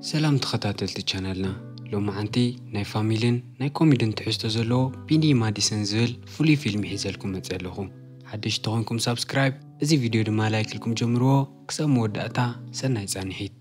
ሰላም ተኸታተልቲ ቻናልና፣ ሎማዓንቲ ናይ ፋሚልን ናይ ኮሜድን ትሕዝቶ ዘለዎ ቢኒ ማዲሰን ዝብል ፍሉይ ፊልም ሒዘልኩም መፅእ ኣለኹ። ሓደሽቲ ተኾንኩም ሳብስክራይብ፣ እዚ ቪድዮ ድማ ላይክ ኢልኩም ጀምርዎ። ክሳብ መወዳእታ ሰናይ ፃንሒት።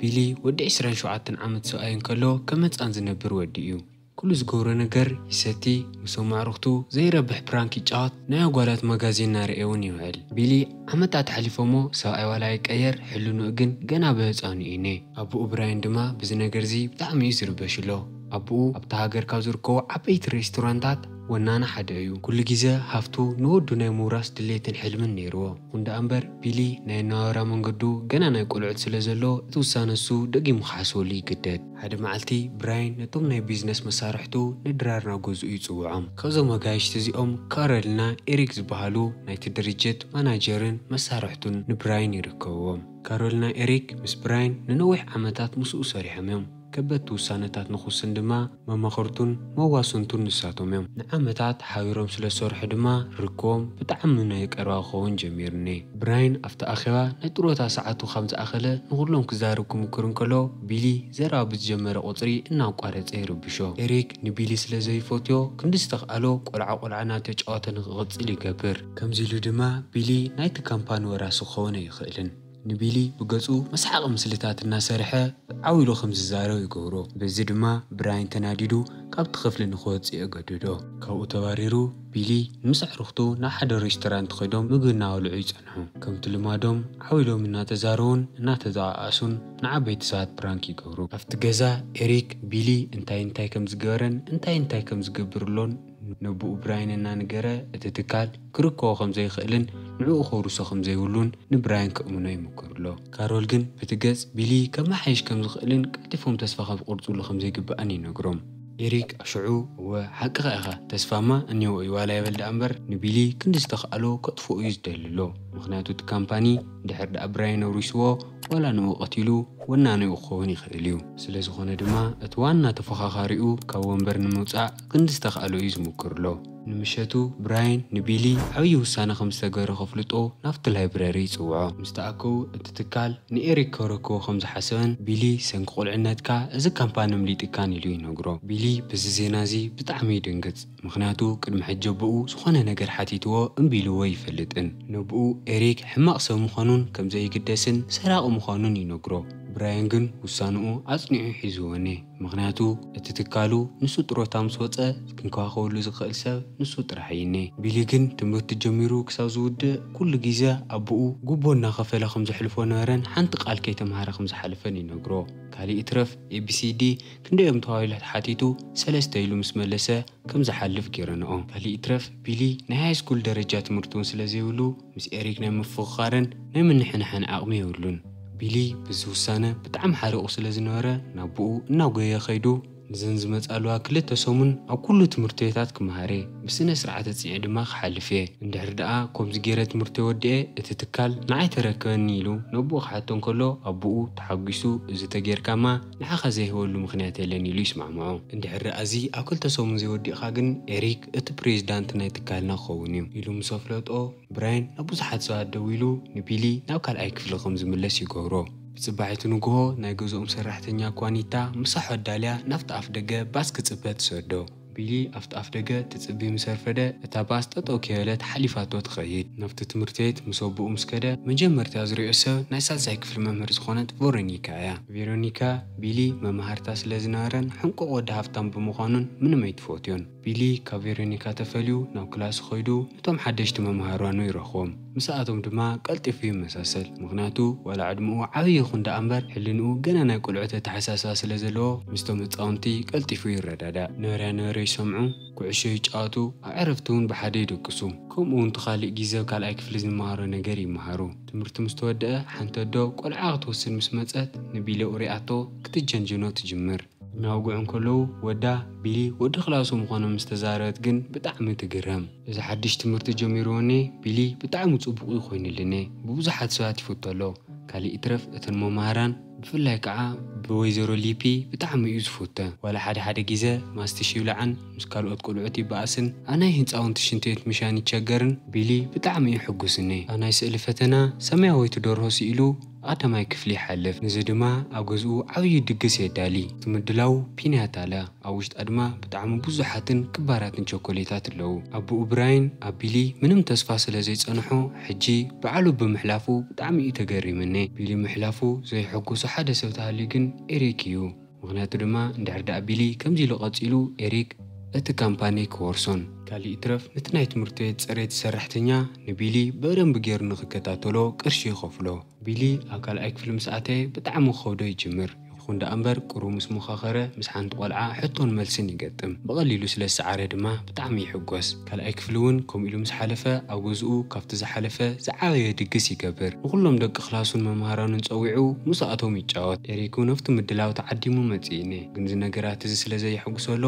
ቢሊ ወዲ ዕስራን ሸውዓተን ዓመት ሰብኣይ እንከሎ ከም ህፃን ዝነብር ወዲ እዩ። ኩሉ ዝገብሮ ነገር ይሰቲ፣ ምስ ኣዕሩኽቱ ዘይረብሕ ፕራንክ ይጫወት፣ ናይ ኣጓላት ማጋዚን እናረኣየ እውን ይውዕል። ቢሊ ዓመታት ሓሊፎሞ ሰብኣይ ዋላ ይቀየር፣ ሕልንኡ ግን ገና ብህፃኑ እዩ ኔ። ኣቦኡ ብራይን ድማ ብዚ ነገር እዚ ብጣዕሚ እዩ ዝርበሽ ኣሎ። ኣቦኡ ኣብታ ሃገር ካብ ዝርከቡ ዓበይቲ ሬስቶራንታት ወናኒ ሓደ እዩ። ኩሉ ግዜ ሃፍቱ ንወዱ ናይ ምውራስ ድሌትን ሕልምን ነይርዎ። ይኹን ደኣ እምበር ቢሊ ናይ ኣነባብራ መንገዱ ገና ናይ ቆልዑት ስለ ዘሎ እቲ ውሳነ እሱ ደጊሙ ክሓስበሉ ይግደድ። ሓደ መዓልቲ ብራይን ነቶም ናይ ቢዝነስ መሳርሕቱ ንድራር ናብ ገዝኡ ይጽውዖም። ካብዞም ኣጋይሽቲ እዚኦም ካሮልና ኤሪክ ዝበሃሉ ናይቲ ድርጅት ማናጀርን መሳርሕቱን ንብራይን ይርከብዎም። ካሮልና ኤሪክ ምስ ብራይን ንነዊሕ ዓመታት ምስኡ ሰሪሖም እዮም። ከበድቲ ውሳነታት ንኽውስን ድማ መማኽርቱን መዋስንቱን ንሳቶም እዮም። ንዓመታት ሓቢሮም ስለ ዝሰርሑ ድማ ርክቦም ብጣዕሚ ናይ ቀረባ ክኸውን ጀሚሩ ኔ። ብራይን ኣብቲ ኣኼባ ናይ ጥሮታ ሰዓቱ ከም ዝኣኸለ ንኹሎም ክዛረብ ክምክር እንከሎ ቢሊ ዘረባ ብዝጀመረ ቁጽሪ እናቋረጸ ይርብሾ። ኤሪክ ንቢሊ ስለ ዘይፈትዮ ክንዲ ዝተኽኣሎ ቆልዓ ቆልዓ እናተጫወተ ንኽቕጽል ይገብር። ከምዚ ኢሉ ድማ ቢሊ ናይቲ ካምፓኒ ወራሲ ክኸውን ኣይኽእልን። ንቢሊ ብገጹ መስሓቂ ምስልታት እናሰርሐ ዓው ኢሉ ከም ዝዛረብ ይገብሮ። በዚ ድማ ብራይን ተናዲዱ ካብቲ ክፍሊ ንኽወጽእ የገድዶ። ካብኡ ተባሪሩ ቢሊ ምስ ኣዕሩኽቱ ናብ ሓደ ሬስቶራንት ከይዶም ምግቢ እናበልዑ ይጸንሑ። ከምቲ ልማዶም ዓው ኢሎም እናተዛረቡን እናተዘኣኣሱን ንዓበይቲ ሰባት ፕራንክ ይገብሩ። ኣብቲ ገዛ ኤሪክ ቢሊ እንታይ እንታይ ከም ዝገበረን እንታይ እንታይ ከም ዝገብርሎን ነብኡ ብራይን እናነገረ እቲ ትካል ክርከቦ ከም ዘይኽእልን ንዕኡ ከውርሶ ከም ዘይብሉን ንብራይን ከእምኖ ይምክር ኣሎ። ካሮል ግን በቲ ገጽ ቢሊ ከመሓይሽ ከም ዝኽእልን ቀልጢፎም ተስፋ ካብ ቆርጽሉ ከም ዘይግባእን ይነግሮም። ኤሪክ ኣብ ሽዑ እወ ሓቅኻ ኢኻ፣ ተስፋማ እኒኦ እዩ ዋላ ይበል ደኣ እምበር ንቢሊ ክንዲ ዝተኽኣሎ ከጥፍኦ እዩ ዝደሊ ኣሎ። ምኽንያቱ እቲ ካምፓኒ ድሕር ደኣ ብራይን ኣውሪስዎ ዋላ ንኡ ቀቲሉ ወናኒኡ ክኸውን ይኽእል እዩ። ስለ ዝኾነ ድማ እቲ ዋና ተፎኻኻሪኡ ካብ ወንበር ንምውጻእ ክንዲ ዝተኽኣሎ እዩ ዝምክር ኣሎ። ንምሸቱ ብራይን ንቢሊ ዓብዪ ውሳነ ከም ዝተገበረ ከፍልጦ ናብቲ ላይብረሪ ይጽውዖ። ምስ ተኣከቡ እቲ ትካል ንኤሪክ ከረክቦ ከም ዝሓሰበን ቢሊ ሰንኪ ቁልዕነትካ እዚ ካምፓኒ ኣምሊጥካን ኢሉ ይነግሮ። ቢሊ በዚ ዜና እዚ ብጣዕሚ ይድንግጽ። ምኽንያቱ ቅድሚ ሕጂ ኣቦኡ ዝኾነ ነገር ሓቲትዎ እምቢ ኢልዎ ኣይፈልጥን። ነብኡ ኤሪክ ሕማቕ ሰብ ምዃኑን ከም ዘይግደስን ሰራቒ ምዃኑን ይነግሮ። ብራይን ግን ውሳንኡ ኣጽኒዑ ሒዝዎ ኔ። ምኽንያቱ እቲ ትካሉ ንሱ ጥሮታ ምስ ወጸ ክንከባኸበሉ ዝኽእል ሰብ ንሱ ጥራሕ እዩ ኔ። ቢሊ ግን ትምህርቲ ጀሚሩ ክሳብ ዝውድእ ኩሉ ግዜ ኣቦኡ ጉቦ እናኸፈለ ከም ዘሕልፎ ነበረን ሓንቲ ቃል ከይተምሃረ ከም ዝሓለፈን ይነግሮ። ካልእ ይትረፍ ኤ ቢ ሲ ዲ ክንደይ እዮም ተባሂሉ ተሓቲቱ ሰለስተ ኢሉ ምስ መለሰ ከም ዝሓልፍ ገይረንኦ። ካልእ ይትረፍ ቢሊ ናይ ሃይ ስኩል ደረጃ ትምህርቲ እውን ስለ ዘይብሉ ምስ ኤሪክ ናይ ምፍኽኻርን ናይ ምንሕንሓን ዓቕሚ የብሉን። ቢሊ ብዚ ውሳነ ብጣዕሚ ሓሪቑ ስለ ዝነበረ ናብኡ እናጎየ ከይዱ ንዘን ዝመጻልዋ ክልተ ሰሙን ኣብ ኩሉ ትምህርቲ ቤታት ክመሃር እየ፣ ብስነ ስርዓት ኣጽኒዐ ድማ ክሓልፍ እየ። እንድሕር ደኣ ከምዚ ገይረ ትምህርቲ ወዲኤ እቲ ትካል ንዓይ ተረከበኒ ኢሉ ነብኡ ክሓቶ እንከሎ ኣቦኡ ተሓጒሱ እዚ ተጌርካማ ንዓኻ ዘይህበሉ ምኽንያት የለን ኢሉ ይስማዕምዖ። እንድሕር ደኣ እዚ ኣብ ክልተ ሰሙን ዘይወዲእኻ ግን ኤሪክ እቲ ፕሬዚዳንት ናይ ትካልና ክኸውን እዩ ኢሉ ምስ ኣፍለጦ ብራይን ናብ ብዙሓት ሰባት ደዊሉ ንቢሊ ናብ ካልኣይ ክፍሊ ከም ዝምለስ ይገብሮ። ብጽባሒቱ ንግሆ ናይ ገዝኦም ሰራሕተኛ ኳኒታ ምሳሑ ኣዳልያ ናብቲ ኣፍ ደገ ባስ ክጽበ ትሰዶ። ቢሊ ኣብቲ ኣፍ ደገ ትጽቢ ምስ ኣርፈደ እታ ባስ ጠጠው ከይበለት ሓሊፋቶ ትኸይድ። ናብቲ ትምህርቲ ቤት ምስ ኣቦኡ ምስ ከደ መጀመርታ ዝሪኦ ሰብ ናይ ሳልሳይ ክፍሊ መምህር ዝኾነት ቨሮኒካ እያ። ቬሮኒካ ቢሊ መምሃርታ ስለ ዝነበረን ሕንቁቕ ወዲ ሃፍታም ብምዃኑን ምንም ኣይትፈትዮን። ቢሊ ካብ ቬሮኒካ ተፈልዩ ናብ ክላሱ ከይዱ ነቶም ሓደሽቲ መምሃራኑ ይረኽቦም። ምስኣቶም ድማ ቀልጢፉ ይመሳሰል። ምኽንያቱ ዋላ ዕድመኡ ዓብዪ ይኹን ደኣ እምበር ሕልንኡ ገና ናይ ቆልዑት ኣተሓሳስባ ስለ ዘለዎ ምስቶም ህፃውንቲ ቀልጢፉ ይረዳዳእ። ነበርያ ነበረ ይሰምዑ፣ ኩዕሾ ይጫወቱ፣ ኣብ ዕረፍቲ እውን ብሓደ ይድቅሱ። ከምኡ እውን እቲ ካሊእ ግዜ ኣብ ካልኣይ ክፍሊ ዝመሃሮ ነገር ይመሃሩ። ትምህርቲ ምስ ተወደአ ሓንቲ ኣዶ ቆልዓ ክትወስድ ምስ መፀት ንቢሊ ኣውሪኣቶ ክትጀንጅኖ ትጅምር። እናውግዑ እንከለዉ ወዳ ቢሊ ወዲ ክላሱ ምዃኖም ምስ ተዛረበት ግን ብጣዕሚ ትግረም። እዚ ሓድሽ ትምህርቲ ጀሚርዎ እኔ ቢሊ ብጣዕሚ ጽቡቕ እዩ ኮይኑልኒ። ብብዙሓት ሰባት ይፍቶ ኣሎ። ካልእ ይትረፍ እተን መማህራን ብፍላይ ከዓ ብወይዘሮ ሊፒ ብጣዕሚ እዩ ዝፍተ። ዋላ ሓደ ሓደ ግዜ ማስቲሽ ይብላዕን ምስ ካልኦት ቆልዑት ይበኣስን፣ ኣብ ናይ ህፃውንቲ ሽንቲ ቤት ምሻን ይቸገርን። ቢሊ ብጣዕሚ እዩ ሕጉስኒ። ኣብ ናይ ስእሊ ፈተና ሰማያዊት ደርሆ ስኢሉ ቀዳማይ ክፍሊ ይሓልፍ። ነዚ ድማ ኣብ ገዝኡ ዓብዪ ድግስ የዳሊ። እቲ ምድላው ፒንያታ ኣላ። ኣብ ውሽጣ ድማ ብጣዕሚ ብዙሓትን ክባራትን ቸኮሌታት ኣለዉ። ኣቦኡ ብራይን ኣብ ቢሊ ምንም ተስፋ ስለ ዘይጸንሖ፣ ሕጂ ባዕሉ ብምሕላፉ ብጣዕሚ እዩ ተገሪምኒ። ቢሊ ምሕላፉ ዘይሐጉሶ ሓደ ሰብ ተሃልዩ ግን ኤሪክ እዩ። ምኽንያቱ ድማ እንድሕር ደኣ ቢሊ ከምዚ ኢሉ ቀጺሉ፣ ኤሪክ እቲ ካምፓኒ ክወርሶን። ካልእ ይትረፍ፣ ነቲ ናይ ትምህርቲ ቤት ጽሬት ሰራሕተኛ ንቢሊ ብደንቢ ገይሩ ንኽከታተሎ ቅርሺ ይኸፍሎ። ቢሊ ኣብ ካልኣይ ክፍሊ ምስ ኣተየ ብጣዕሚ ክኸብዶ ይጅምር። ይኹን ደኣ እምበር፣ ቁሩብ ምስ መኻኸረ፣ ምስ ሓንቲ ቆልዓ ሕቶን መልስን ይገጥም። ብቐሊሉ ስለ ዝሰዓረ ድማ ብጣዕሚ ይሕጎስ። ካልኣይ ክፍሊ እውን ከምኡ ኢሉ ምስ ሓለፈ፣ ኣብ ገዝኡ ካብቲ ዝሓለፈ ዝዓበየ ድግስ ይገብር። ንኹሎም ደቂ ክላሱን መምሃራኑን ጸዊዑ ምስኣቶም ይጫወት። ኤሪክ እውን ኣብቲ ምድላው ተዓዲሙ መጺእኒ። ግን እዚ ነገራት እዚ ስለ ዘየሐጉሶ ኣሎ፣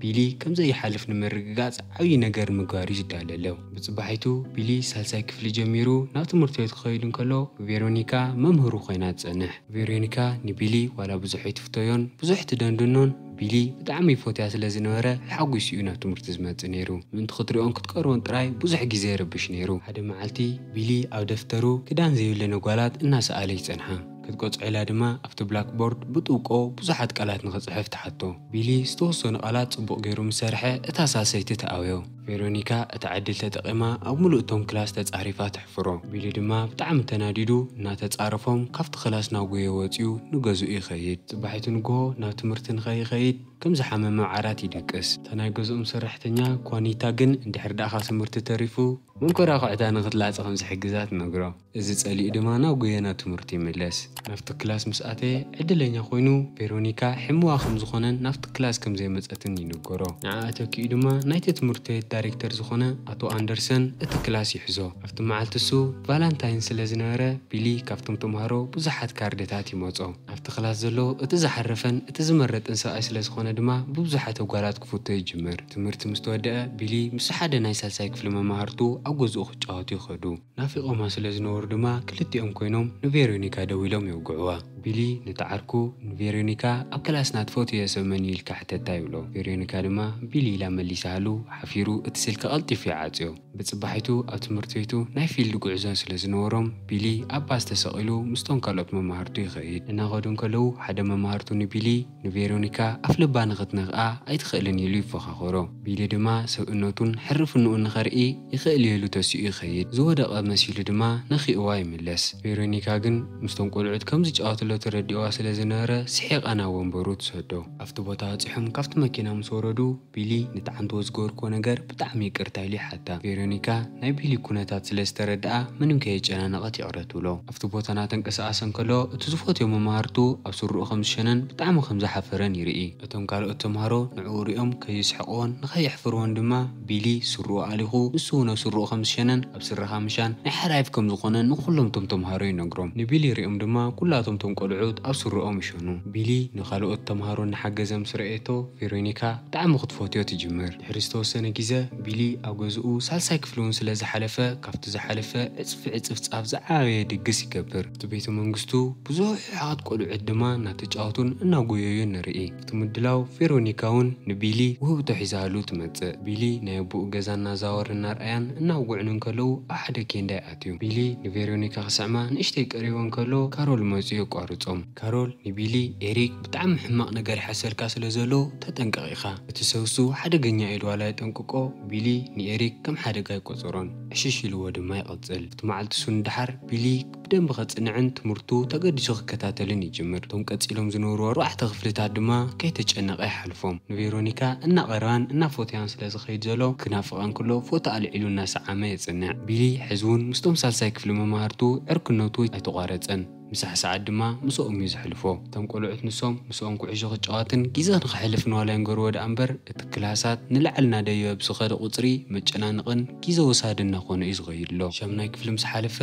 ቢሊ ከም ዘይሓልፍ ንምርግጋጽ ዓብዪ ነገር ንምግባር እዩ ዝዳለለው። ብጽባሒቱ ቢሊ ሳልሳይ ክፍሊ ጀሚሩ ናብ ትምህርቲ ቤት ክኸይድ እንከሎ፣ ቬሮኒካ መምህሩ ኮይና ትጸንሕ። ቬሮኒካ ንቢሊ ዋላ ብዙሕ ኣይትፍተዮን ብዙሕ ትደንድኖን፣ ቢሊ ብጣዕሚ ይፈትያ ስለ ዝነበረ ሓጒሱ እዩ ናብ ትምህርቲ ዝመጽእ ነይሩ። ምእንቲ ክትሪኦን ክትቀርቦን ጥራይ ብዙሕ ግዜ ይረብሽ ነይሩ። ሓደ መዓልቲ ቢሊ ኣብ ደፍተሩ ክዳን ዘይብለን ጓላት እናሰኣለ ይጸንሓ። ክትቆጽዖ ኢላ ድማ ኣብቲ ብላክቦርድ ብጥብቆ ብዙሓት ቃላት ንኽጽሕፍ ትሓቶ። ቢሊ ዝተወሰኑ ቃላት ጽቡቕ ገይሩ ምስ ሰርሐ፣ እታ ሳልሰይቲ ትኣውዮ። ቬሮኒካ እታ ዕድል ተጠቒማ ኣብ ምሉእ እቶም ክላስ ተጻሪፋ ተሕፍሮ። ቢሊ ድማ ብጣዕሚ ተናዲዱ እናተጻረፎም ካብቲ ክላስ ናጉየ ወጺኡ ንገዝኡ ይኸይድ። ጽባሒቱ ንግሆ ናብ ትምህርቲ ንኸይኸይድ ከም ዝሓመመ ዓራት ይድቅስ። እታ ናይ ገዝኦም ሰራሕተኛ ኳኒታ ግን እንድሕር ደኣ ካብ ትምህርቲ ተሪፉ መንኮራኹዕታ ንኽትላጸ ከም ዝሕግዛ ትነግሮ። እዚ ጸሊኡ ድማ ናብ ጎየና ትምህርቲ ይምለስ። ናብቲ ክላስ ምስ ኣተየ ዕድለኛ ኮይኑ ቬሮኒካ ሕምዋ ከም ዝኾነን ናብቲ ክላስ ከም ዘይመጸትን ይንገሮ። ንዓኣ ተኪኡ ድማ ናይቲ ትምህርቲ ቤት ዳይሬክተር ዝኾነ ኣቶ ኣንደርሰን እቲ ክላስ ይሕዞ። ኣብቲ መዓልቲ እሱ ቫላንታይን ስለ ዝነበረ ቢሊ ካብቶም ተምሃሮ ብዙሓት ካርድታት ይመጾ። ኣብቲ ክላስ ዘሎ እቲ ዝሓረፈን እቲ ዝመረጥን ሰብኣይ ስለ ዝኾነ ድማ ብብዙሓት ኣጓላት ክፍቶ ይጅምር። ትምህርቲ ምስ ተወደአ ቢሊ ምስ ሓደ ናይ ሳልሳይ ክፍሊ መማህርቱ ኣብ ገዝኡ ክጫወቱ ይኸዱ። ናፊቖማ ስለ ዝነበሩ ድማ ክልቲኦም ኮይኖም ንቬሮኒካ ደዊሎም የውግዕዋ። ቢሊ ነቲ ዓርኩ ንቬሮኒካ ኣብ ክላስና ትፈትዮ ሰብ መን እዩ ኢልካ ሕተታ ይብሎ። ቬሮኒካ ድማ ቢሊ ኢላ መሊሳሉ ሓፊሩ እቲ ስልኪ ቀልጢፉ ይዓጽዮ። ብጽባሒቱ ኣብ ትምህርቲ ቤቱ ናይ ፊልድ ጉዕዞ ስለ ዝነበሮም ቢሊ ኣብ ባስ ተሰቒሉ ምስቶም ካልኦት መማህርቱ ይኸይድ። እናኸዱ እንከለዉ ሓደ መማህርቱ ንቢሊ ንቬሮኒካ ኣፍ ልባ ንኽትነኽኣ ኣይትኽእልን ኢሉ ይፈኻኸሮ። ቢሊ ድማ ሰብእነቱን ሕርፍንኡን ንኸርኢ ይኽእል ኢሉ ተሲኡ ይኸይድ። ዝወደቐ መሲሉ ድማ ነኺእዋ ይምለስ። ቬሮኒካ ግን ምስቶም ቆልዑት ከም ዝጫወትሎ ተረዲእዋ ስለ ዝነበረ ስሒቓ ናብ ወንበሩ ትሰዶ። ኣብቲ ቦታ በጺሖም ካብቲ መኪና ምስ ወረዱ ቢሊ ንተዓንትዎ ዝገበርክዎ ነገር ብጣዕሚ ይቅርታ ኢሉ ይሓታ። ቬሮኒካ ናይ ቢሊ ኩነታት ስለ ዝተረድኣ ምንም ከየጨናነቐት ይቕረ ትብሎ። ኣብቲ ቦታ እናተንቀሳቐሰ እንከሎ እቲ ዝፈትዮ መማህርቱ ኣብ ስርኡ ከም ዝሸነን ብጣዕሚ ከም ዝሓፈረን ይርኢ። እቶም ካልኦት ተምሃሮ ንዕኡ ሪኦም ከይስሕቕዎን ንኸየሕፍርዎን ድማ ቢሊ ስርኡ ኣሊኹ ንሱ እውን ኣብ ስርኡ ከም ዝሸነን ኣብ ስረኻ ምሻን ናይ ሓራይፍ ከም ዝኾነን ንኹሎም እቶም ተምሃሮ ይነግሮም። ንቢሊ ሪኦም ድማ ኩላቶም እቶም ቆልዑት ኣብ ስርኦም ይሸኑ። ቢሊ ንኻልኦት ተምሃሮ እናሓገዘ ምስ ረኣየቶ ቬሮኒካ ብጣዕሚ ክትፈትዮ ትጅምር። ድሕሪ ዝተወሰነ ግዜ ቢሊ ኣብ ገዝኡ ሳልሳይ ክፍሊ እውን ስለ ዝሓለፈ ካብቲ ዝሓለፈ ዕጽፊ ዕጽፍ ጻፍ ዝዓበየ ድግስ ይገብር። ኣብቲ ቤተ መንግስቱ ብዙሓት ቆልዑት ድማ እናተጫወቱን እናጎየዩን ንርኢ። ኣብቲ ምድላው ቬሮኒካ እውን ንቢሊ ውህብቶ ሒዛሉ ትመጽእ። ቢሊ ናይ ኣቦኡ ገዛ እናዛወረ እናርኣያን እናውግዑን እንከለዉ ኣብ ሓደ ኬንዳ ይኣትዩ። ቢሊ ንቬሮኒካ ክስዕማ ንእሽተይ ቀሪቡ እንከሎ ካሮል መጺኡ የቋርጾም። ካሮል ንቢሊ ኤሪክ ብጣዕሚ ሕማቕ ነገር ይሓሰልካ ስለ ዘሎ ተጠንቀቕ ኢኻ። እቲ ሰብ እሱ ሓደገኛ ኢሉ ዋላ የጠንቅቆ፣ ቢሊ ንኤሪክ ከም ሓደጋ ኣይቆጸሮን። ዕሽሽ ኢልዎ ድማ ይቐጽል። እቲ መዓልቲ እሱ ንደሓር ቢሊ ብደንቢ ከጽንዕን ትምህርቱ ተገዲሱ ክከታተልን ይጅምር። እቶም ቀጺሎም ዝነበሩ ኣርባዕተ ክፍልታት ድማ ከይተጨነቐ ይሓልፎም። ንቬሮኒካ እናቐረባን እናፈተያን ስለ ዝኸይድ ዘሎ ክናፍቓ እንከሎ ፎቶ ኣልዒሉ እናሰዓመ የጽንዕ። ቢሊ ሕዚ እውን ምስቶም ሳልሳይ ክፍሊ መማህርቱ ዕርክነቱ ኣይተቋረጸን። ምሳሕ ሰዓት ድማ ምስኦም እዩ ዘሕልፎ። እቶም ቆልዑት ንሶም ምስኦም ኩዕሾ ክጫወትን ግዜ ንኸሕልፍን ዋላ ይንገርዎ ደኣ እምበር እቲ ክላሳት ንላዕሊ እናደየበ ብዝኸደ ቁጽሪ መጨናነቕን ግዜ ወሳዲ እናኾነ እዩ ዝኸይድ ኣሎ። ሻምናይ ክፍሊ ምስ ሓለፈ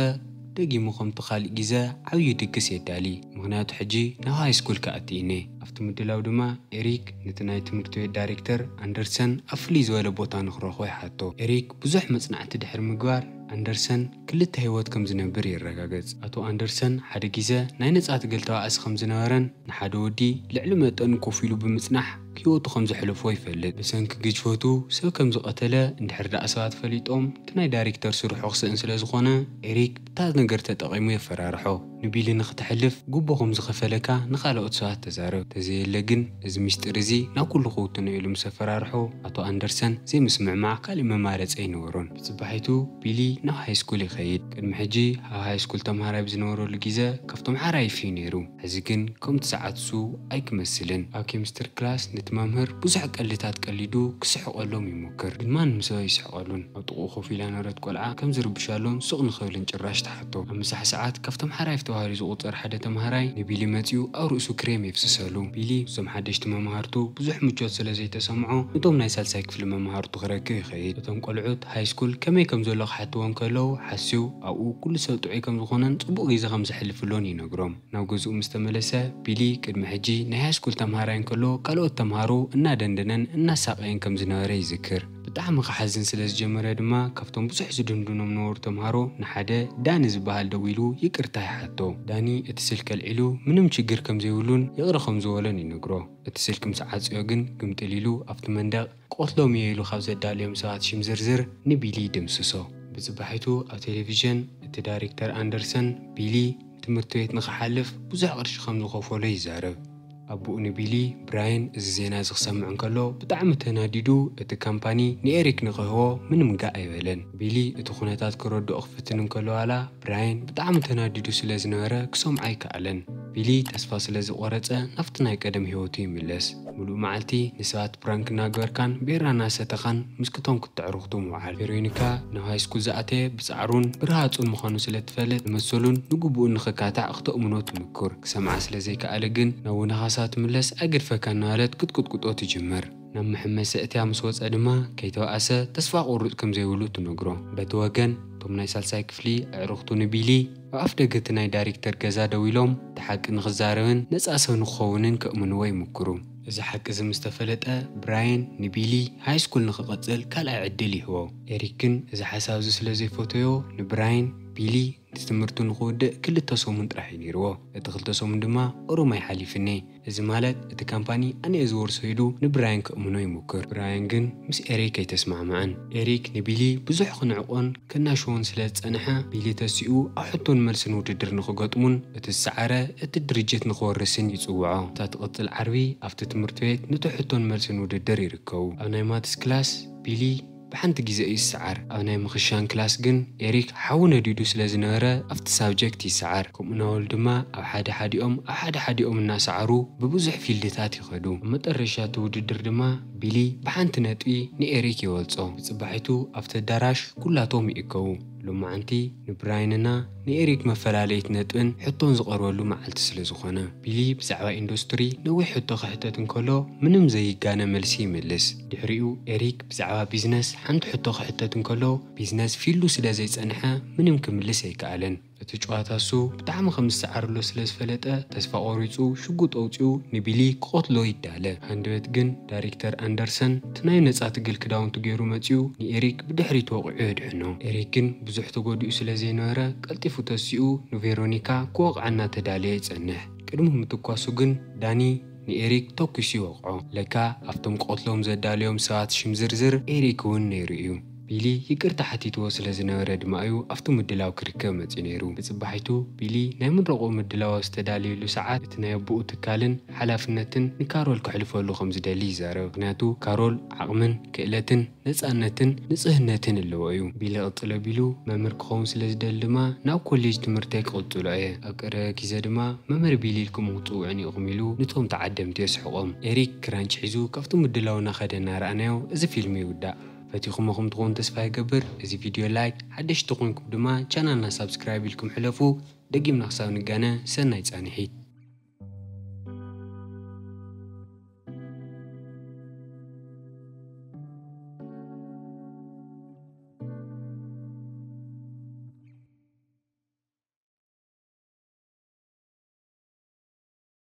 ደጊሙ ከምቲ ካልእ ግዜ ዓብዪ ድግስ የዳሊ። ምኽንያቱ ሕጂ ናብ ሃይ ስኩል ክኣቲ እኔ። ኣብቲ ምድላው ድማ ኤሪክ ነቲ ናይ ትምህርቲ ቤት ዳይሬክተር ኣንደርሰን ኣብ ፍልይ ዝበለ ቦታ ንኽረኽቦ ይሓቶ። ኤሪክ ብዙሕ መጽናዕቲ ድሕሪ ምግባር ኣንደርሰን ክልተ ህይወት ከም ዝነብር የረጋግጽ። ኣቶ ኣንደርሰን ሓደ ግዜ ናይ ነጻ ትግል ተባኣሲ ከም ዝነበረን ንሓደ ወዲ ልዕሊ መጠኑ ኮፍ ኢሉ ብምጽናሕ ህይወቱ ከም ዘሕለፎ ይፈልጥ። ብሰንኪ ግጅፈቱ ሰብ ከም ዝቐተለ እንድሕር ደኣ ሰባት ፈሊጦም እቲ ናይ ዳይሬክተር ስርሑ ክስእን ስለ ዝኾነ ኤሪክ ብታ ነገር ተጠቒሙ የፈራርሖ። ንቢሊ ንክትሕልፍ ጉቦ ከም ዝኸፈለካ ንኻልኦት ሰባት ተዛረብ፣ ተዘየለ ግን እዚ ምስጢር እዚ ናብ ኩሉ ክውትኖ ኢሉ ምስ ኣፈራርሖ ኣቶ ኣንደርሰን ዘይምስምዕማዕ ካሊእ መማረፂ ኣይነበሮን። ብፅባሒቱ ቢሊ ናብ ሃይስኩል ይኸይድ። ቅድሚ ሕጂ ኣብ ሃይስኩል ተምሃራይ ብዝነበረሉ ግዜ ካብቶም ሓራይፍ እዩ ነይሩ። ሕዚ ግን ከምቲ ሰዓት እሱ ኣይክመስልን። ኣብ ኬሚስትሪ ክላስ ነቲ መምህር ብዙሕ ቀልድታት ቀሊዱ ክስሕቐሎም ይሞክር፣ ግን ማንም ሰብ ኣይስሕቐሉን። ኣብ ጥቕኡ ኮፍ ኢላ ነበረት ቆልዓ ከም ዝርብሻሎም ሱቕ ንኽብልን ጭራሽ ትሓቶ። ኣብ ምሳሕ ሰዓት ካብቶም ሓራይፍ ተባሂሉ ዝቑጸር ሓደ ተምሃራይ ንቢሊ መጺኡ ኣብ ርእሱ ክሬም የፍስሰሉ። ቢሊ እዞም ሓደሽቲ መምሃርቱ ብዙሕ ምቾት ስለ ዘይተሰምዖ ነቶም ናይ ሳልሳይ ክፍሊ መምሃርቱ ክረክብ ይኸይድ። እቶም ቆልዑት ሃይስኩል ከመይ ከም ዘሎ ክሓትዎ እንከለዉ ሓስዩ ኣብኡ ኩሉ ሰብ ጥዑይ ከም ዝኾነን ጽቡቕ ግዜ ከም ዘሕልፍሎን ይነግሮም። ናብ ገዝኡ ምስ ተመለሰ ቢሊ ቅድሚ ሕጂ ናይ ሃይስኩል ተምሃራይ እንከሎ ካልኦት ተምሃሮ እናደንደነን እናሳቐየን ከም ዝነበረ ይዝክር። ብጣዕሚ ክሓዝን ስለ ዝጀመረ ድማ ካብቶም ብዙሕ ዝድንድኖም ነበሩ ተምሃሮ ንሓደ ዳኒ ዝበሃል ደዊሉ ይቅርታ ይሓቶ። ዳኒ እቲ ስልኪ ኣልዒሉ ምንም ችግር ከም ዘይብሉን ይቕረ ከም ዝበሎን ይነግሮ። እቲ ስልኪ ምስ ዓጽዮ ግን ግምጥል ኢሉ ኣብቲ መንደቕ ቆትሎም እየ ኢሉ ካብ ዘዳልዮም ሰባት ሽም ዝርዝር ንቢሊ ይድምስሶ። ብጽባሒቱ ኣብ ቴሌቪዥን እቲ ዳይሬክተር ኣንደርሰን ቢሊ ትምህርቲ ቤት ንኽሓልፍ ብዙሕ ቅርሺ ከም ዝኸፈሎ ይዛረብ። ኣቦኡ ንቢሊ ብራየን እዚ ዜና እዚ ክሰምዕ እንከሎ ብጣዕሚ ተናዲዱ እቲ ካምፓኒ ንኤሪክ ንኽህቦ ምንም ጋእ ኣይበለን። ቢሊ እቲ ኩነታት ክረድኦ ክፍትን እንከሎ ዋላ ብራየን ብጣዕሚ ተናዲዱ ስለ ዝነበረ ክሰምዖ ኣይከኣለን። ቢሊ ተስፋ ስለ ዝቖረጸ ናብቲ ናይ ቀደም ህይወቱ ይምለስ። ምሉእ መዓልቲ ንሰባት ፕራንክ እናገበርካን ቢራ እናሰተኻን ምስ ክቶም ክተዕርኽቱ ምውዓል። ቬሮኒካ ናብ ሃይስኩል ዝኣተየ ብጻዕሩን ብርሃጹን ምዃኑ ስለ ትፈልጥ ንመሰሉን ንግቡኡን ንኽካታዕ ክተእምኖ ትምኩር። ክሰምዓ ስለ ዘይከኣለ ግን ናብ ወነኻሳ ትምለስ ኣይገድፈካን እናበለት ክትቁጥቁጦ ትጅምር። ናብ መሐመሲ እትያ ምስ ወጸ ድማ ከይተባኣሰ ተስፋ ቁሩጽ ከም ዘይብሉ ትነግሮ። በቲ ወገን እቶም ናይ ሳልሳይ ክፍሊ ኣዕሩኽቱ ንቢሊ ኣብ ኣፍ ደገ እቲ ናይ ዳይሬክተር ገዛ ደው ኢሎም እቲ ሓቂ ንኽዛረብን ነጻ ሰብ ንኽኸውንን ከእምንዎ ይምክሩ። እዚ ሓቂ እዚ ምስ ተፈለጠ ብራየን ንቢሊ ሃይስኩል ንኽቐጽል ካልኣይ ዕድል ይህቦ። ኤሪክ ግን እዚ ሓሳብ እዚ ስለ ዘይፈተዮ ንብራየን ቢሊ ንትምህርቱ ንኽውድእ ክልተ ሰሙን ጥራሕ እዩ ነይርዎ። እቲ ክልተ ሰሙን ድማ ኦሮማይ ሓሊፍኒ። እዚ ማለት እቲ ካምፓኒ ኣነ እየ ዝወርሶ ኢሉ ንብራየን ከእምኖ ይሙክር። ብራየን ግን ምስ ኤሪክ ኣይተስማዕማዕን። ኤሪክ ንቢሊ ብዙሕ ክንዕቆን ከናሽዎን ስለ ዝጸንሐ ቢሊ ተሲኡ ኣብ ሕቶን መልስን ውድድር ንኽገጥሙን እቲ ዝሰዓረ እቲ ድርጅት ንኽወርስን ይጽውዖ። እታ ትቕጽል ዓርቢ ኣብቲ ትምህርቲ ቤት ነቲ ሕቶን መልስን ውድድር ይርከቡ። ኣብ ናይ ማትስ ክላስ ቢሊ ብሓንቲ ግዜ እዩ ዝሰዓር። ኣብ ናይ ምኽሻን ክላስ ግን ኤሪክ ሓዊ ነዲዱ ስለ ዝነበረ ኣብቲ ሳብጀክት ይሰዓር። ከምኡ ናበሉ ድማ ኣብ ሓደ ሓዲኦም ኣብ ሓደ ሓዲኦም እናሰዓሩ ብብዙሕ ፊልድታት ይኸዱ። ኣብ መጠረሻ እቲ ውድድር ድማ ቢሊ ብሓንቲ ነጥቢ ንኤሪክ ይበልጾ። ብጽባሒቱ ኣብቲ ኣዳራሽ ኩላቶም ይእከቡ። ሎማዓንቲ ንብራይንና ንኤሪክ መፈላለይት ነጥብን ሕቶን ዝቐርበሉ መዓልቲ ስለ ዝኾነ። ቢሊ ብዛዕባ ኢንዱስትሪ ነዊሕ ሕቶ ክሕተት እንከሎ ምንም ዘይጋነ መልሲ ይምልስ። ድሕሪኡ ኤሪክ ብዛዕባ ቢዝነስ ሓንቲ ሕቶ ክሕተት እንከሎ ቢዝነስ ፊልዱ ስለ ዘይጸንሐ ምንም ክምልስ ኣይከኣለን። እቲ ጨዋታ እሱ ብጣዕሚ ከም ዝሰዓረሉ ስለ ዝፈለጠ ተስፋ ቆሪጹ ሽጉጥ ኣውጺኡ ንቢሊ ክቐትሎ ይዳለ። ሃንደበት ግን ዳይሬክተር ኣንደርሰን እቲ ናይ ነጻ ትግል ክዳውንቱ ገይሩ መጺኡ ንኤሪክ ብድሕሪት ወቒዑ የድሕኖ። ኤሪክ ግን ብዙሕ ተጎዲኡ ስለ ዘይነበረ ቀልጢፉ ተሲኡ ንቬሮኒካ ክወቕዓ እናተዳለየ ይጸንሕ። ቅድሚ ምትኳሱ ግን ዳኒ ንኤሪክ ተኩሱ ይወቕዖ። ለካ ኣብቶም ክቐትሎም ዘዳለዮም ሰባት ሽም ዝርዝር ኤሪክ እውን ነይሩ እዩ። ቢሊ ይቅርታ ሓቲትዎ ስለ ዝነበረ ድማ እዩ ኣብቲ ምድላው ክርከብ መጺኡ ነይሩ። ብጽባሒቱ ቢሊ ናይ ምረቕኡ ምድላው ኣብ ዝተዳለየሉ ሰዓት እቲ ናይ ኣቦኡ ትካልን ሓላፍነትን ንካሮል ከሕልፈሉ ከም ዝደሊ ይዛረብ። ምኽንያቱ ካሮል ዓቕምን ክእለትን ነጻነትን ንጽህነትን ኣለዎ እዩ። ቢሊ ቅጽል ኣቢሉ መምህር ክኸውን ስለ ዝደሊ ድማ ናብ ኮሌጅ ትምህርተይ ክቕጽሎ እየ። ኣብ ቀረበ ግዜ ድማ መምህር ቢሊ ኢልኩም ክትጽውዑኒ ኢኹም ኢሉ ንቶም ተዓደምቲ የስሕቖም። ኤሪክ ክራንች ሒዙ ካብቲ ምድላው እናኸደ እናረኣናዮ እዚ ፊልም ይውዳእ። ፈቲኹሞ ከም ትኾኑ ተስፋ ይገብር። እዚ ቪድዮ ላይክ፣ ሓደሽቲ ኮይንኩም ድማ ቻናልና ሳብስክራይብ ኢልኩም ሕለፉ። ደጊምና ክሳብ ንጋነ ሰናይ ጻንሒት።